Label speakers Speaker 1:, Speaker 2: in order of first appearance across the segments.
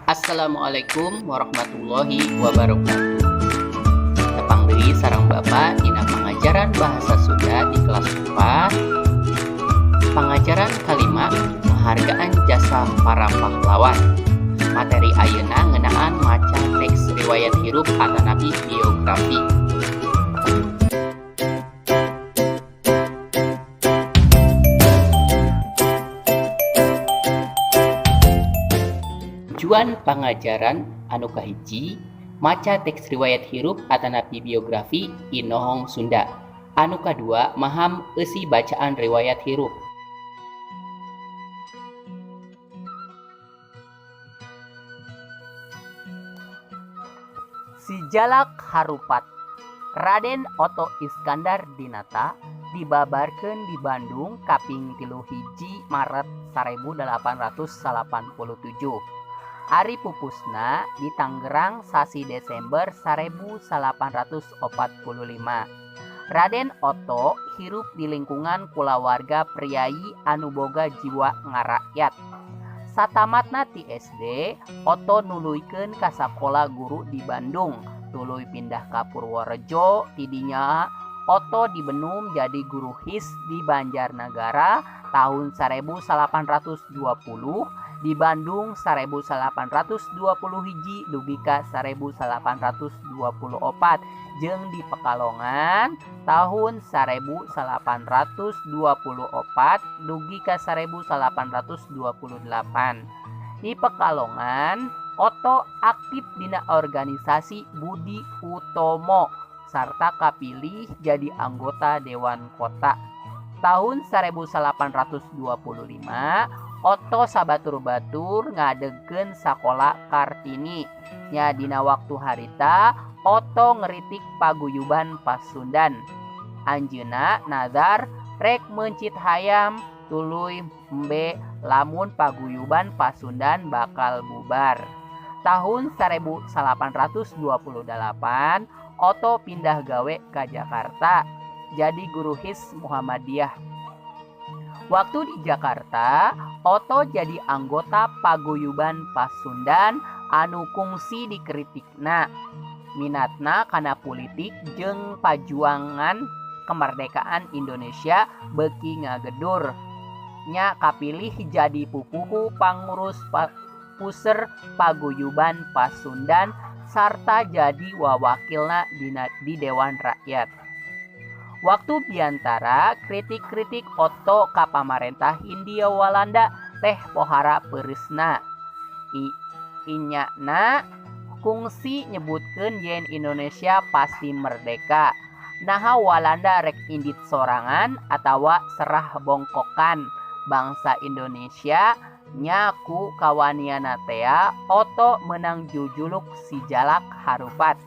Speaker 1: Assalamualaikum warahmatullahi wabarakatuh. Tepang deui sareng Bapak dina pangajaran bahasa Sunda di kelas 4. Pangajaran kalima, penghargaan jasa para pahlawan. Materi ayeuna ngeunaan maca teks riwayat hirup atanapi biografi. Tujuan pangajaran anu kahiji, maca teks riwayat hirup atanapi biografi inohong Sunda. Anu kadua, maham eusi bacaan riwayat hirup. Si Jalak Harupat. Raden Otto Iskandar Dinata dibabarkeun di Bandung kaping 31 Maret 1887. Ari pupusna di Tangerang sasi Desember 1845. Raden Otto hirup di lingkungan kulawarga priyayi anu boga jiwa ngarakyat. Satamatna ti SD, Otto nuluykeun ka sakola guru di Bandung, tuluy pindah ka Purworejo. Tidinya Otto dibenum jadi guru HIS di Banjarnagara tahun 1820, di Bandung 1821 dugi ka 1824, jeung di Pekalongan tahun 1824 dugi ka 1828. Di Pekalongan, Otto aktif dina organisasi Budi Utomo sarta kapilih jadi anggota Dewan Kota. Tahun 1825 Otto sabatur-batur ngadegkeun Sakola Kartini. Nya dina waktu harita Otto ngeritik paguyuban Pasundan. Anjeunna nazar rek meuncit hayam tuluy embe lamun paguyuban Pasundan bakal bubar. Tahun 1828 Otto pindah gawe ka Jakarta jadi guru HIS Muhammadiyah. Waktu di Jakarta, Otto jadi anggota paguyuban Pasundan anu kungsi dikritikna. Minatna kana politik jeung pajuangan kemerdekaan Indonesia beuki ngagedur. Nya kapilih jadi pupuhu pangurus puser paguyuban Pasundan sarta jadi wawakilna di Dewan Rakyat. Waktu biantara, kritik-kritik Otto ka pamarentah Hindia Walanda teh pohara peureusna. Inyana kungsi nyebutkeun yen Indonesia pasti merdeka. Naha Walanda rek indit sorangan atawa serah bongkokan bangsa Indonesia. Nya ku kawanianna tea Otto meunang jujuluk Si Jalak Harupat.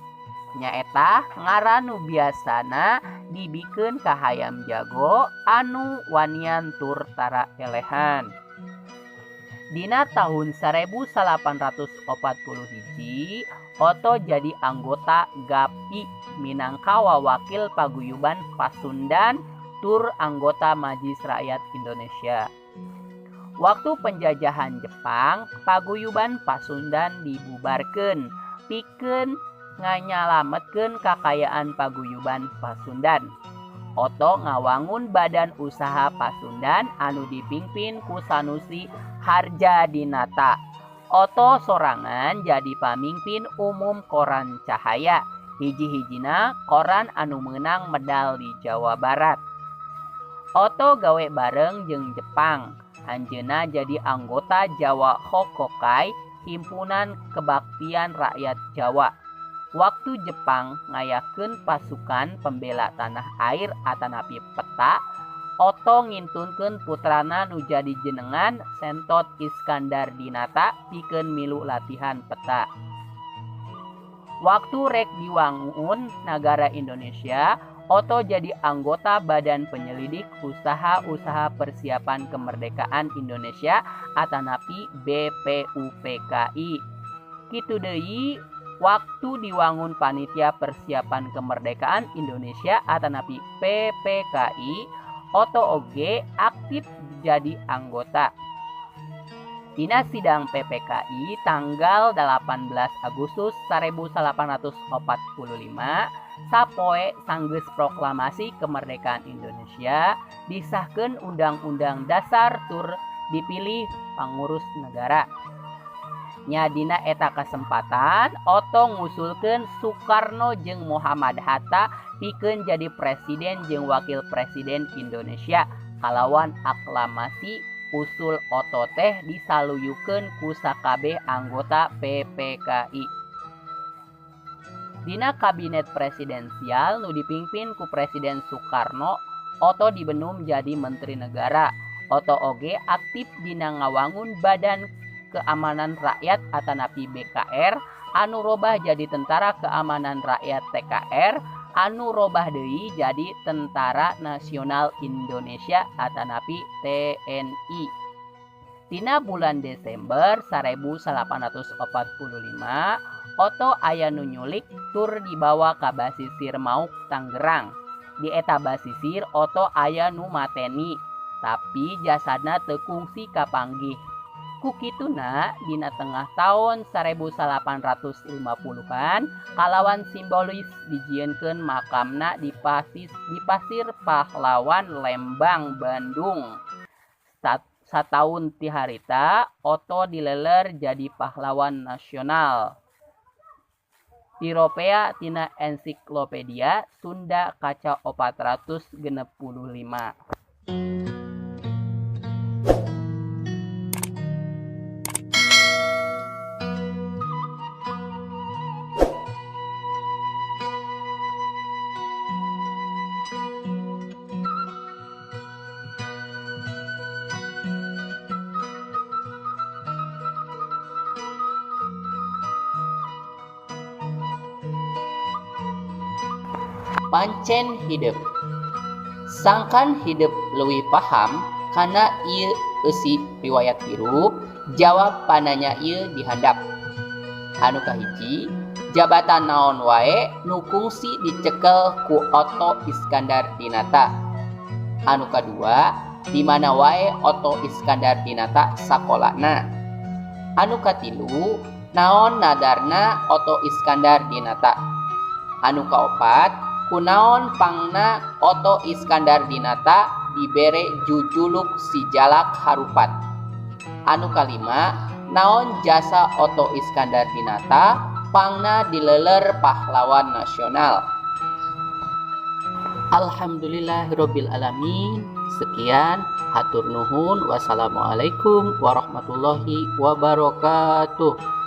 Speaker 1: Nyaeta ngaran nu biasana dibikeun ka hayam jago anu wanian tur tara elehan. Dina tahun 1841 Otto jadi anggota GAPI minangka wawakil paguyuban Pasundan tur anggota Majelis Rakyat Indonesia. Waktu penjajahan Jepang, paguyuban Pasundan dibubarkeun pikeun nganyalametkeun kakayaan paguyuban Pasundan. Otto ngawangun Badan Usaha Pasundan anu dipimpin ku Sanusi Hardjadinata. Otto sorangan jadi pamimpin umum Koran Cahaya, hiji-hijina koran anu meunang medal di Jawa Barat. Otto gawe bareng jeung Jepang. Anjeunna jadi anggota Jawa Hokokai, Himpunan Kebaktian Rakyat Jawa. Waktu Jepang ngayakeun pasukan pembela tanah air atanapi PETA, Otto ngintunkeun putrana nu jadi jenengan Sentot Iskandar Dinata pikeun milu latihan PETA. Waktu rek diwangun nagara Indonesia, Otto jadi anggota Badan Penyelidik Usaha-Usaha Persiapan Kemerdekaan Indonesia atanapi BPUPKI. Kitu deui waktu diwangun Panitia Persiapan Kemerdekaan Indonesia atanapi PPKI, Otto oge aktif jadi anggota. Dina sidang PPKI tanggal 18 Agustus 1845, sapoe sanggeus proklamasi kemerdekaan Indonesia, disahkeun Undang-Undang Dasar tur dipilih pangurus negara. Nya, dina eta kesempatan Otto ngusulkeun Soekarno jeung Muhammad Hatta pikeun jadi presiden jeung wakil presiden Indonesia. Kalawan aklamasi, usul Otto teh disaluyukeun ku sakabeh anggota PPKI. Dina kabinet presidensial nu dipimpin ku Presiden Soekarno, Otto dibenum jadi menteri negara. Otto oge aktif dina ngawangun Badan Keamanan Rakyat atanapi BKR anu robah jadi Tentara Keamanan Rakyat TKR anu robah deui jadi Tentara Nasional Indonesia atanapi TNI. Dina bulan Desember 1845, Otto aya nu nyulik tur dibawa ka Basisir Mauk, Tangerang. Di eta basisir Otto aya nu mateni, tapi jasadna teu kungsi kapanggih. Ku kituna, dina tengah taun 1850-an kalawan simbolis dijieunkeun makamna di Pasir Pahlawan, Lembang, Bandung. Sataun ti harita Otto dileler jadi pahlawan nasional. Tiropea tina Ensiklopedia Sunda Kaca 465. Pancen hidep. Sangkan hidep leuwih paham kana ieu eusi riwayat hirup, jawab pananya ieu di handap. Anu kahiji, jabatan naon wae nu kungsi dicekel ku Otto Iskandar Dinata? Anu kadua, di mana wae Otto Iskandar Dinata sakolana? Anu katilu, naon nadarna Otto Iskandar Dinata? Anu kaopat, kunaon pangna Otto Iskandar Dinata dibere jujuluk si Jalak Harupat? Anu kalima, naon jasa Otto Iskandar Dinata pangna dileler pahlawan nasional? Alhamdulillahirabbil alamin. Sekian, hatur nuhun. Wassalamualaikum warahmatullahi wabarakatuh.